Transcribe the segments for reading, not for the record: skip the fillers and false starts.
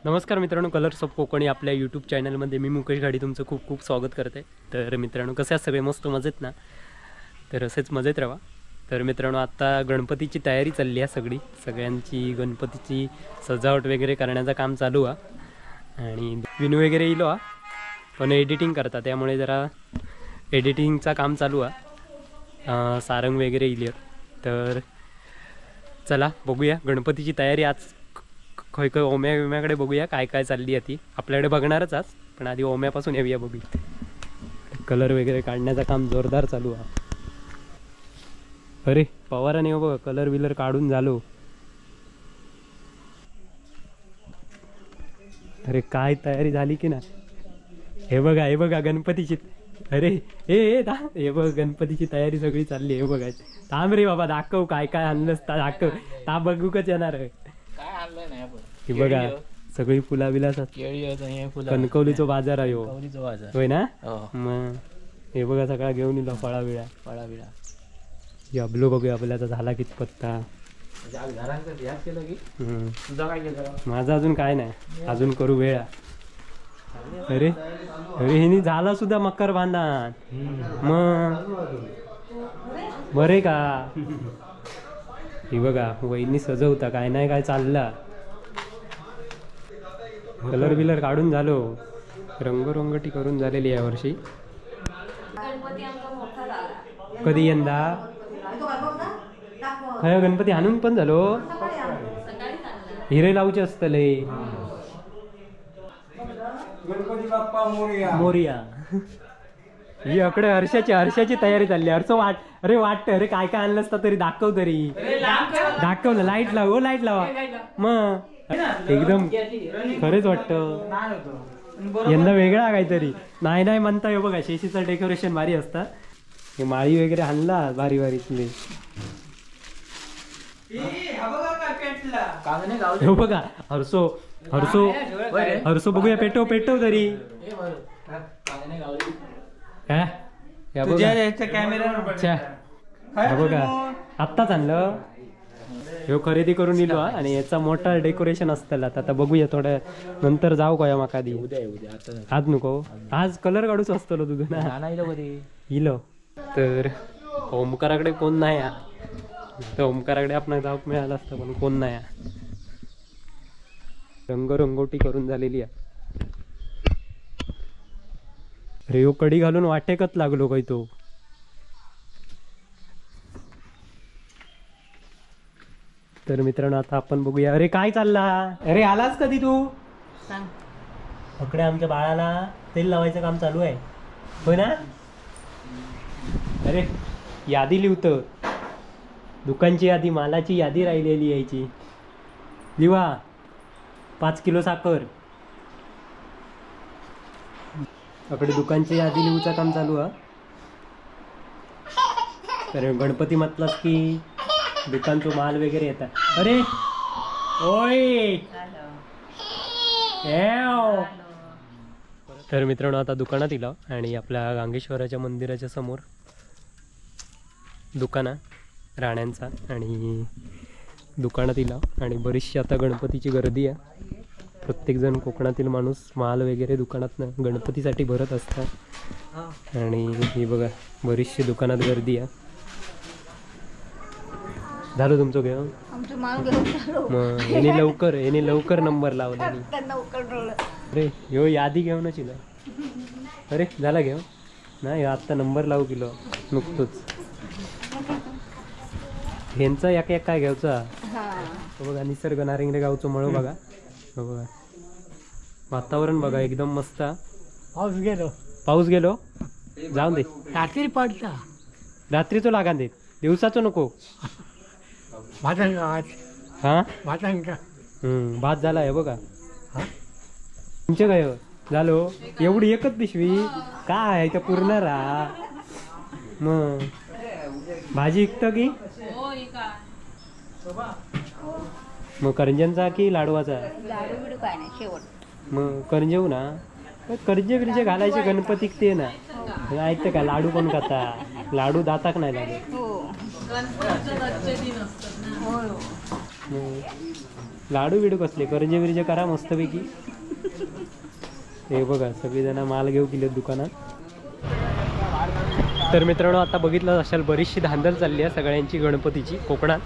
नमस्कार मित्रांनो, colours of Konkani आपल्या यूट्यूब चॅनलमध्ये मी मुकेश घाडी तुमचं खूप खूप स्वागत करते। तर मित्रांनो, कसे आहात सगळे? मस्त मजेत ना? तर असेच मजेत राहा। तर मित्रांनो, आता गणपतीची तयारी चालली आहे सगळी, सगळ्यांची गणपतीची सजावट वगैरे करण्याचं काम चालू आहे आणि विनू वगैरे येईल हा, पण एडिटिंग करता त्यामुळे जरा एडिटिंगचा काम चालू आहे। सारंग वगैरे येईल। तर चला बघूया गणपतीची तयारी आज खय खय ओम्या विम्याकडे बघूया काय काय चालली आहे ती। आपल्याकडे बघणारच आज, पण आधी ओम्यापासून येऊया बघूया। कलर वगैरे काढण्याचं काम जोरदार चालू आहे। अरे पवाराने बघा कलर बिलर काढून झालो। अरे काय तयारी झाली की ना। हे बघा, हे बघा गणपतीची, अरे ए ए हे बघ गणपतीची तयारी सगळी चालली। हे बघा, थांब रे बाबा, दाखव काय काय आणलंस दाखव, ता बघूकच येणार आहे। हे बघा सगळी फुला बिला, कणकवलीचो बाजार आहे होय ना। मग हे बघा सगळा घेऊन येलो फळा बिळा, फळा बिळा। अबलो बघूया आपल्याचा झाला किती पत्ता। माझा अजून काय नाही, अजून करू वेळा। अरे अरे हिनी झाला सुद्धा मकर बांधा मग बरे का। हे बघा वहिनी सजवता काय नाही काय चालला। कलर बिलर काढून झालो, रंगरंगटी करून झालेली या वर्षी। कधी यंदा खय गणपती आणून पण झालो, हिरे लावचे असतले। गणपती बाप्पा मोरया मोरया। ही अकडे हर्षाची, हर्षाची तयारी चालली। हर्ष वाट, अरे वाटत, अरे काय काय आणलं असता तरी दाखव, तरी दाखव ना। लाईट लाव, लाईट लावा मग एकदम खरेच वाटतं यंदा वेगळा काहीतरी। नाही नाही म्हणता हे बघा शेशीचं डेकोरेशन भारी असतं। हे माळी वगैरे आणला भारी भारी। हे बघा हर्षो, हर्षो हर्षो बघूया, पेटव पेटव तरी। बघा आत्ताच आणलं, ह्यो खरेदी करून इलो आणि याचा मोठा डेकोरेशन असतं। आता बघूया थोड्या नंतर जाऊ काय माका दी। आज नको, आज कलर काढूच असतलो तुझं ना इलो। तर ओमकाराकडे कोण नाही, तर ओमकाराकडे आपण जाऊक मिळालं असतं पण कोण नाही। रंगरंगोटी करून झालेली आहे। अरे ह्यो कडी घालून वाटेकच लागलो काय तो। तर मित्रांनो आता आपण बघूया। अरे काय चालला, अरे आलास कधी तू? सांग। अकडे आमच्या बाळाला तेल लावायचं काम चालू आहे हो ना। अरे यादी लिहितं, दुकानची यादी, मालाची यादी राहिलेली यायची। लिवा 5 किलो साखर। अकडे दुकानची यादी लिहूचा काम चालू आहे। तर गणपती म्हटलास की दुकानचो माल वगैरे येतात। अरे ओय तर मित्रांनो आता दुकानात इलो आणि आपल्या गांगेश्वराच्या मंदिराच्या समोर दुकान आहे राण्यांचा आणि दुकानात इलो आणि बरीचशी आता गणपतीची गर्दी आहे। प्रत्येकजण कोकणातील माणूस माल वगैरे दुकानात गणपतीसाठी भरत असतात आणि ही बघा बरीचशी दुकानात गर्दी आहे। झालं तुमचं घेऊन? मग याने लवकर, याने लवकर नंबर लावला। अरे ह्यो यादी घेऊनच इलो। अरे झाला घेऊन नाही, आत्ता नंबर लावू किलो नुकतोच। ह्यांचा एक एक काय घ्यायचा बघा। निसर्ग नारिंगरे गावचं मळो बघा, बघा वातावरण बघा एकदम मस्त। पाऊस गेलो, पाऊस गेलो जाऊन दे। रात्री पडला, रात्रीचो लागा दे, दिवसाचो नको। हा भात झाला आहे बघा। तुमचे काय झालो? एवढी एकच पिशवी काय तर पूर्ण राहा। मग भाजी विकतं की मग करंज्यांचा की लाडवाचा? मग करंजेऊ ना, करंजे बिरजे घालायचे गणपतीक ते ना, ऐकतं का लाडू पण खाता. लाडू दाताक नाही लागत. हो, लाडू बिडू कसले करंजे बिरजे करा मस्तपैकी. हे बघा सगळेजण माल घेऊ गेले दुकानात. तर मित्रांनो आता बघितलं असाल बरीचशी धांदल चालली आहे सगळ्यांची गणपतीची कोकणात.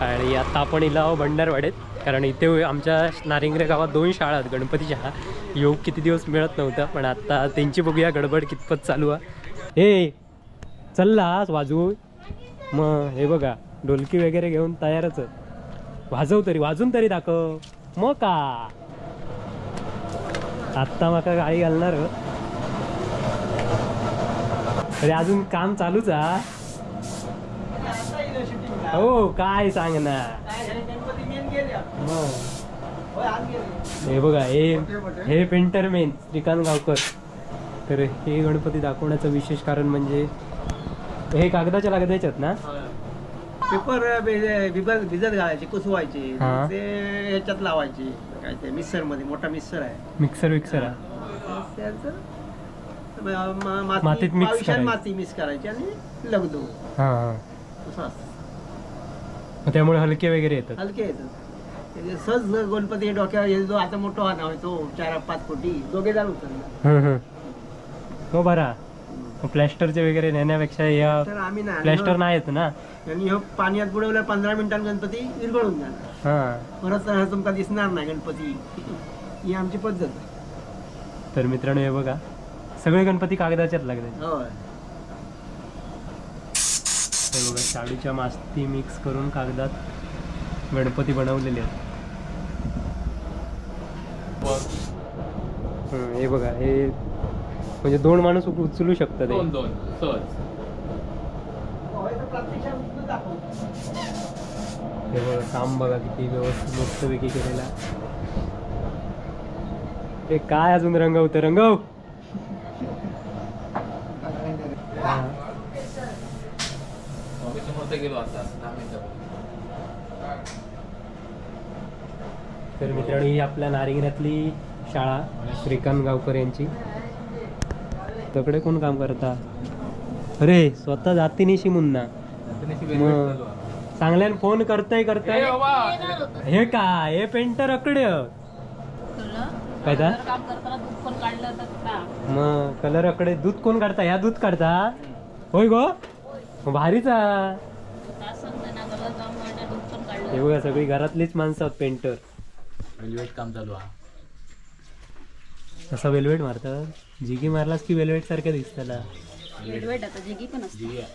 आणि आता आपण इला आहो भंडारवाडीत, कारण इथे आमच्या नारिंगरे गावात 2 शाळा आहेत गणपतीच्या. योग किती दिवस मिळत नव्हता, पण आता त्यांची बघूया गडबड कितपत चालू आहे. हे चललास वाजू मग. हे बघा ढोलकी वगैरे घेऊन तयारच. वाजव तरी, वाजून तरी दाखव मग का. आत्ता माका गाळी घालणार. अरे अजून काम चालूच हा. हो काय सांगणार. हे बघा हे हे पेंटर मेन श्रीकांत गावकर. तर हे गणपती दाखवण्याचं विशेष कारण म्हणजे हे कागदाच्या लागदाच्यात ना, पेपर भिजत घालायचे, कुसवायचे, ते ह्याच्यात लावायचे, काय ते मिक्सर मध्ये, मोठा मिक्सर आहे, मिक्सर विक्सर आहे त्याचं मातीत मिक्स, माती मिक्स करायची आणि लगदो. हा, त्यामुळे हलके वगैरे येतात, हलके येतात. सहज गणपती डोक्यावर जो आता मोठा हा तो 4-5 कोटी दोघे जण उचलणार. हो बरा, प्लॅस्टरचे वगैरे नेण्यापेक्षा या प्लॅस्टर नाही येत ना. आणि हो पाण्यात बुडवल्या 15 मिनिटांनी गणपती विरघळून जाणार, परत तुमका दिसणार नाही गणपती. ही आमची पद्धत आहे. तर मित्रांनो हे बघा सगळे गणपती कागदाच्यात लागले. होय, हे बघा शाडूच्या माती मिक्स करून कागदात गणपती बनवलेले आहेत. हे बघा हे म्हणजे 2 माणूस उचलू शकतात. 2-2 सहज. हे बघा काम बघा किती व्यवस्थित मस्तपैकी केलेला. ते काय अजून रंगवतं, रंगव. तर मित्रांनो ही आपल्या नारिंगऱ्यातली शाळा श्रीकांत गावकर यांची. तकडे कोण काम करता? अरे स्वतः जातीनिशी मुन्ना चांगल्यान फोन करताय करताय. हे काय हे पेंटर अकडे काय मग कलर अकडे दूध कोण काढता? ह्या दूध काढता होय गो, भारीच. हे बघा सगळी घरातलीच माणसं आहेत पेंटर. वेल्वेट काम चालू आहे. असा वेल्वेट मारतात, जिगी मारलास की वेल्वेट सारखं दिसतं. वेल्वेट आता जिगी पण असते.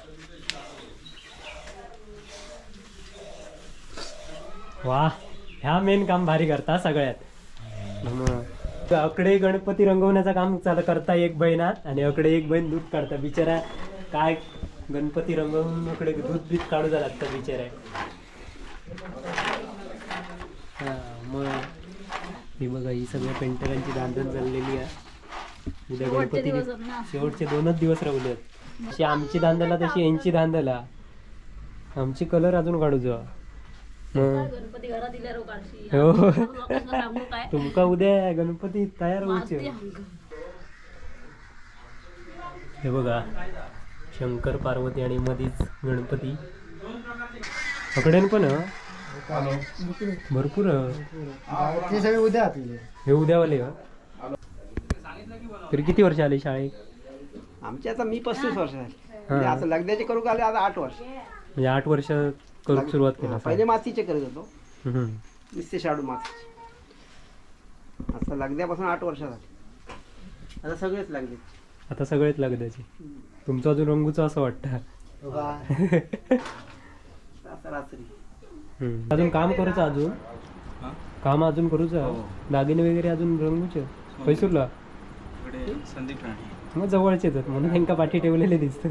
वा ह्या मेन काम भारी करता सगळ्यात. अकडे गणपती रंगवण्याचं काम चालू करता एक बहीण आणि अकडे एक बहीण दूध काढता. बिचारा काय गणपती रंगवून अकडे दूध बीत काढू जा लागतं बिचारा. हा मग ही बघा ही सगळ्या पेंटरांची धांदल चाललेली आहे. उद्या गणपती शेवटचे 2च दिवस राहिले आहेत. अशी आमची धांदला तशी यांची धांदला. आमची कलर अजून काढू जा. हो तुमका उद्या गणपती तयार होऊचे. हे बघा शंकर पार्वती आणि मधीच गणपती. पकडेन पण भरपूर. हे उद्यावाले. तरी किती वर्ष आले शाळेत? आमचे आता मी 35 वर्ष झाले. आता लगद्याचे करू आले आता 8 वर्ष. म्हणजे 8 वर्ष करू सुरुवात केली. पहिले मातीचे करत होतो, नुसते शाडू मातीचे. आता लगद्यापासून 8 वर्ष झाले. आता सगळेच लागले. आता सगळेच लगद्याचे. तुमचा अजून रंगूचा असं वाटतं. आता रात्री अजून काम करूचं, अजून काम अजून करूचं, दागिने वगैरे अजून रंगूचे. पैसूरला मग जवळचे येतात म्हणून त्यांना पाठी ठेवलेले दिसतं.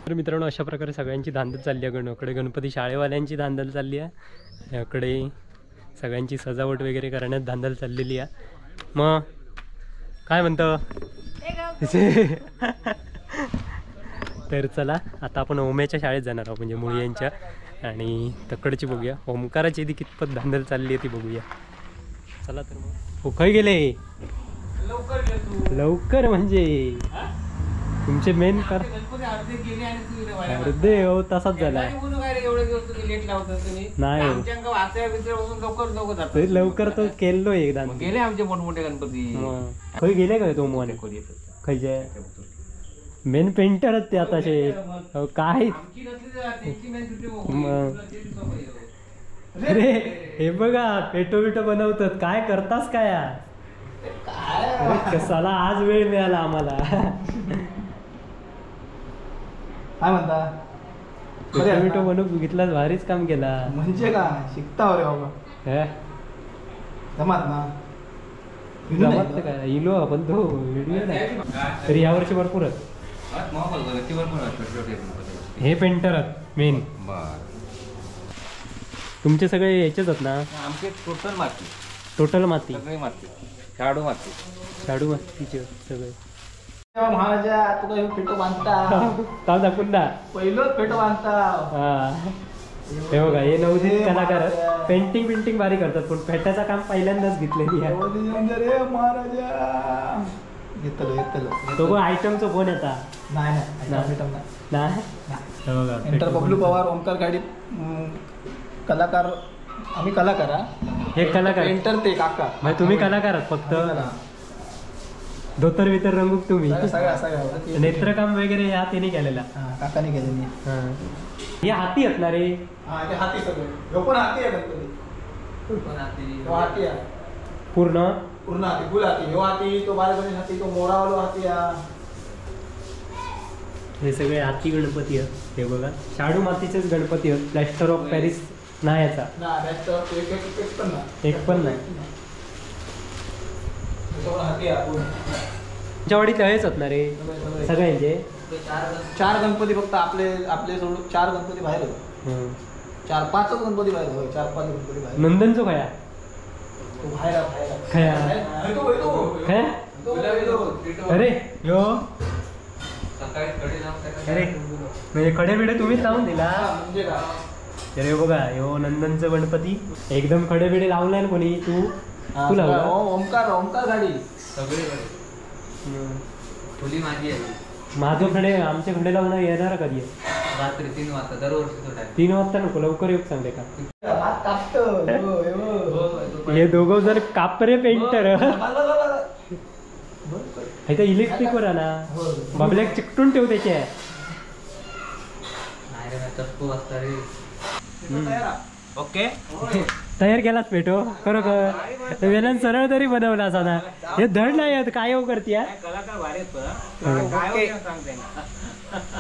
तर मित्रांनो अशा प्रकारे सगळ्यांची धांदल चालली आहे. गणकडे गणपती शाळेवाल्यांची धांदल चालली आहे, याकडे सगळ्यांची सजावट वगैरे करण्यात धांदल चाललेली आहे. मग काय म्हणतं? तर चला आता आपण ओम्याच्या शाळेत जाणार आहोत, म्हणजे मुळी यांच्या, आणि तकडची बघूया ओमकाराची ती कितपत धांदल चालली आहे ती बघूया. चला तर मग. हो खय गेले लवकर म्हणजे तुमचे मेन कर अर्धे हो तसाच झाला. नाही लवकर तो केलो एकदा गेले आमचे मोठमोठे गणपती. खंय गेले काय तो मोने खंयचे मेन पेंटरच ते आता काय. अरे हे बघा पेटो बिटो बनवतात काय करतास काय कसाला आज वेळ मिळाला आम्हाला. काय म्हणता पेटो बिटो बनवून घेतला भारीच काम केला. म्हणजे काय शिकता रे बाबा जमात ना जमात काय इलो आपण तो व्हिडिओ नाही तरी ह्या वर्षी भरपूर हे पेंटर मेन. तुमचे सगळे याचेच आहेत ना? आमचे टोटल माती. टोटल माती सगळे माती शाडू माती शाडू मातीचे सगळे. महाराजा तुका ह्यो पेटो बांधता ताव दाखवून ना पहिलोच पेटो बांधता. हा हे बघा हे नवोदित कलाकार पेंटिंग पेंटिंग भारी करतात पण पेट्याचं काम पहिल्यांदाच घेतलेली आहे. महाराजा येतलो येतलो तो आयटमचो फोन येता. नाही नाही नाही एंटर बबलू पवार ओमकार गाडी कलाकार. आम्ही कलाकार हे कलाकार पेंटर ते काका. म्हणजे तुम्ही कलाकार आहात फक्त धोतर बितर रंगूक तुम्ही सगळं नेत्रकाम वगैरे ह्या तिने केलेला काकाने केलेली. हे हाती आहेत ना रे? हा ते हाती सगळे. ह्यो पण हाती आहे गणपती. हाती आहे पूर्ण पूर्ण हाती फुल हाती. ह्यो हाती तो बालगणेश हाती तो मोरावालो हाती. हे सगळे हाती गणपती आहेत. हे बघा शाडू मातीचेच गणपती आहेत. प्लॅस्टर ऑफ पॅरिस नाही याचा एक पण नाही. तुमच्या वाडीत हेच होत ना रे सगळ्यांचे? चार गणपती फक्त आपले आपले सोडून चार गणपती बाहेर होते. चार पाचच गणपती बाहेर होय. चार पाच गणपती बाहेर. नंदनचो खया बाहेर खया खया अरे यो अरे म्हणजे खडे बिडे तुम्हीच लावून दिला. अरे बघा यो नंदनचं गणपती एकदम खडे बिडे लावलाय ना कोणी? तू तू लावला? ओमकार ओमकार गाडी सगळे फुली माझी आहे. माझं खडे आमचे खडे लावणार येणार कधी? रात्री 3 वाजता दरवर्षी. 3 वाजता नको लवकर येऊ सांगते का? हे दोघं जर कापरे पेंटर इलेक्ट्रिक वर ना बबल्याक चिकटून ठेव त्याच्या. ओके तयार केलाच पेटो खरोखर वेलन सरळ तरी बनवला असा ना. हे धड नाही काय हो करते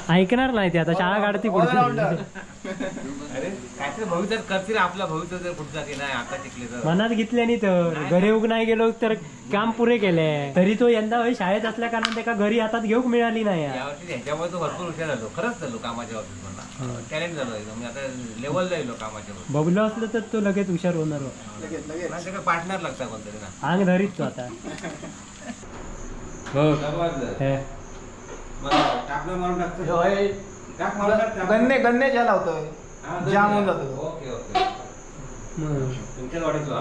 ऐकणार नाही ते आता शाळा काढती पुढची. मनात घेतले नाही तर घरी उग नाही गेलो तर काम पुरे केले तरी तो यंदा शाळेत असल्या कारण त्याका घरी हातात घेऊक मिळाली नाही. ह्याच्यामुळे तो भरपूर हुशार झालो खरंच झालो कामाच्या बाबतीत. मला टॅलेंट झालो एकदम आता लेवल जाईल कामाच्या बाबतीत. बबलो असलं तर तो लगेच हुशार होणार. पार्टनर लागता कोणतरी ना अंग धरीत तो आता. गन्ने गन्ने ज्या लावतोय जाम होऊन जातो. ओके ओके तुमच्याच वाडीतलो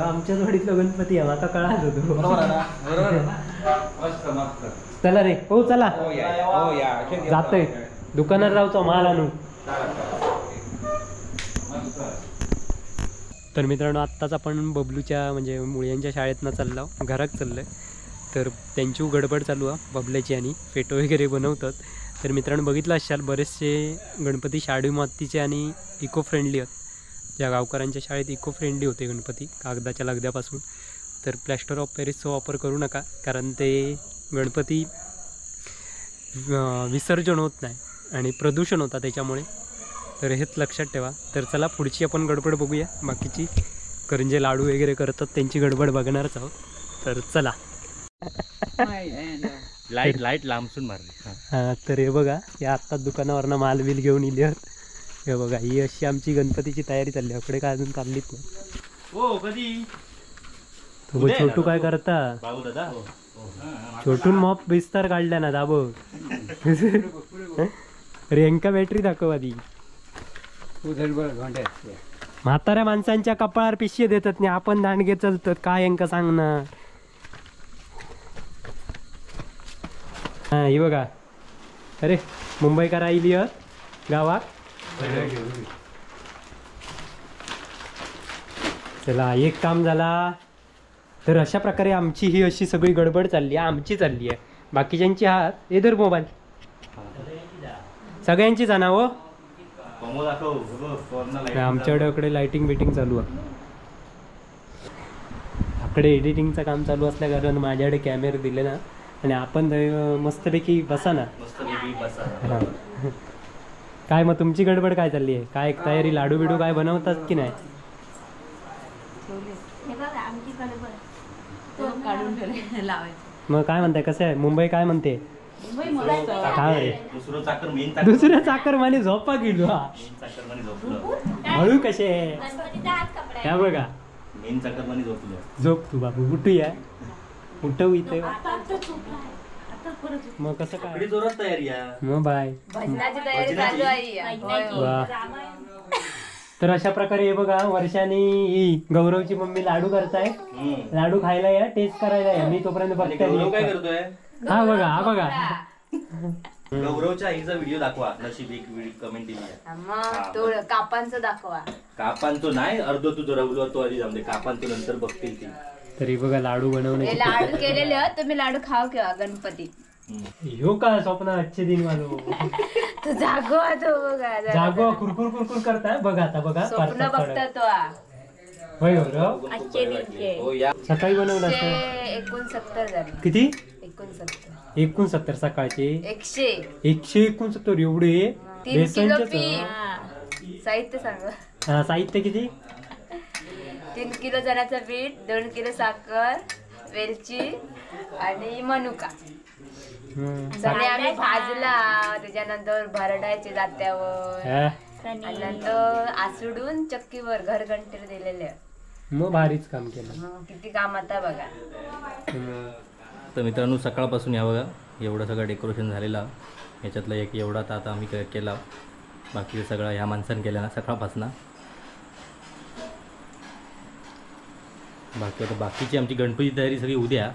आमच्याच वाडीतलो गणपती आहे आता कळाल होतो. बरोबर आहे ना? बरोबर आहे ना? मस्त मस्त. चला रे हो चला हो या जातोय दुकानात जाऊचो माल आणू. तर मित्रांनो आत्ताच आपण बबलूच्या म्हणजे मुळ्यांच्या शाळेतनं चाललो घरात चाललो आहे. तर त्यांची गडबड चालू आहे बबल्याची आणि फेटो वगैरे बनवतात. तर मित्रांनो बघितलं असाल बरेचसे गणपती शाडू मातीचे आणि इको फ्रेंडली आहेत. ज्या गावकऱ्यांच्या शाळेत इको फ्रेंडली होते गणपती कागदाच्या लगद्यापासून. तर प्लॅस्टर ऑफ पॅरिसचा वापर करू नका कारण ते गणपती विसर्जन होत नाही आणि प्रदूषण होता त्याच्यामुळे. तर हेच लक्षात ठेवा. तर चला पुढची आपण गडबड बघूया. बाकीची करंजे लाडू वगैरे करतात त्यांची गडबड बघणारच आहोत. तर चला लाईट लाईट लांबसून मारली. हां तर हे बघा या आत्ताच दुकानावरनं माल बिल घेऊन इली आहेत. हे बघा ही अशी आमची गणपतीची तयारी चालली. अकडे काय अजून चाललीच नाही. हो कधी तो छोटू काय करता? छोटून मॉप बिस्तर काढल्या ना दाबो. अरे बॅटरी दाखव आधी. म्हाताऱ्या माणसांच्या कपाळावर पिशे देतात नाही आपण दांडगे चलतात काय यांका सांगणार. ही बघा, अरे मुंबईकर आईली गावात. चला एक काम झाला. तर अशा प्रकारे आमची ही अशी सगळी गडबड चालली आहे, आमची चालली आहे, बाकीच्यांची हात हे धर मोबाईल सगळ्यांची जाणार हो. आमच्याकडे लाइटिंग बिटिंग चालू आहे, आकडे एडिटिंगचं काम चालू असल्या कारण माझ्याकडे कॅमेरे दिले ना, आणि आपण मस्तपैकी बसा ना. काय मग तुमची गडबड काय चालली आहे, काय तयारी, लाडू बिडू काय बनवतात की नाही? मग काय म्हणताय, कसं आहे मुंबई, काय म्हणते? काय दुसरं चाकर माने झोपा गेलो हळू कसे ह्या बघा, झोप तू बाबू, उठूया उठव इथे. मग कसं काय जोरात तयारी आहे मग, बाय. तर अशा प्रकारे हे बघा वर्षाने गौरवची मम्मी लाडू करताय, लाडू खायला या, टेस्ट करायला या. मी तोपर्यंत बघतोय काय करतोय. हा बघा, हा बघा गौरवच्या आईचा व्हिडिओ दाखवा, नशीब एक कमेंट दिली आहे. मग तो कापांचं दाखवा, कापांचो नाही अर्ध तू जरवलो तो आधी जाऊ दे, कापांचो नंतर बघतील ती. तरी बघा लाडू बनवण्याचे लाडू केलेले, तुम्ही लाडू खाव केव्हा गणपती. ह्यो का स्वप्न अच्छे दिन वालो तो जागो तो बघा, जागो कुरकुर कुरकुर करताय बघा आता, बघा स्वप्न बघता तो. होय गौरव, अच्छे दिन के सकाळी बनवलं 69 झाले. किती? 69. 69 सकाळचे 169 एवढे 3 किलो पीठ. साहित्य सांगा. हा साहित्य किती? 3 किलो चण्याचं पीठ, 2 किलो साखर, वेलची आणि मनुका. चणे आम्ही भाजला, त्याच्यानंतर भरडायचे जात्यावर, आणि नंतर आसुडून चक्कीवर घरघंटीवर दिलेले. मग भारीच काम केलं, किती काम आता बघा. तर मित्रांनो सकाळपासून या बघा एवढं सगळं डेकोरेशन झालेलं, याच्यातलं एक एवढा तर आता आम्ही केला, बाकी सगळं ह्या माणसानं केलं ना सकाळपासून. बाकी आता बाकीची आमची गणपती तयारी सगळी उद्या,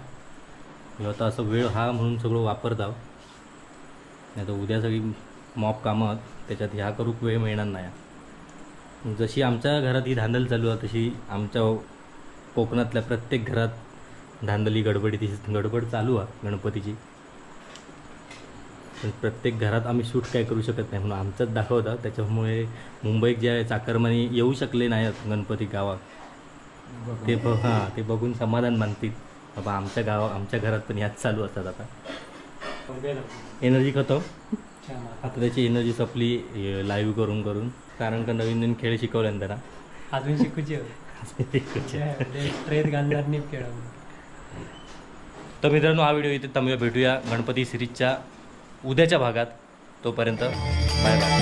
आता असं वेळ हा म्हणून सगळं वापरता, नाही तर उद्या सगळी मॉप कामं त्याच्यात ह्या करूक वेळ मिळणार नाही. जशी आमच्या घरात ही धांदल चालू आहे तशी आमच्या कोकणातल्या प्रत्येक घरात धांदली गडबडी ती गडबड चालू आहे गणपतीची. पण प्रत्येक घरात आम्ही शूट काय करू शकत नाही म्हणून आमचंच दाखवता, त्याच्यामुळे मुंबईत ज्या चाकरमानी येऊ शकले नाहीत गणपती गावात ते हां ते बघून समाधान मानतील, बाबा आमच्या गावा आमच्या घरात पण ह्याच चालू असतात. आता एनर्जी खतम, आता त्याची एनर्जी संपली लाईव्ह करून करून, कारण का नवीन नवीन खेळ शिकवले ना त्यांना, अजून शिकूचे ट्रेत घालणार नाही खेळ. तर मित्रांनो हा व्हिडिओ इथे थांबूया, भेटूया गणपती सिरीजच्या उद्याच्या भागात. तोपर्यंत बाय बाय.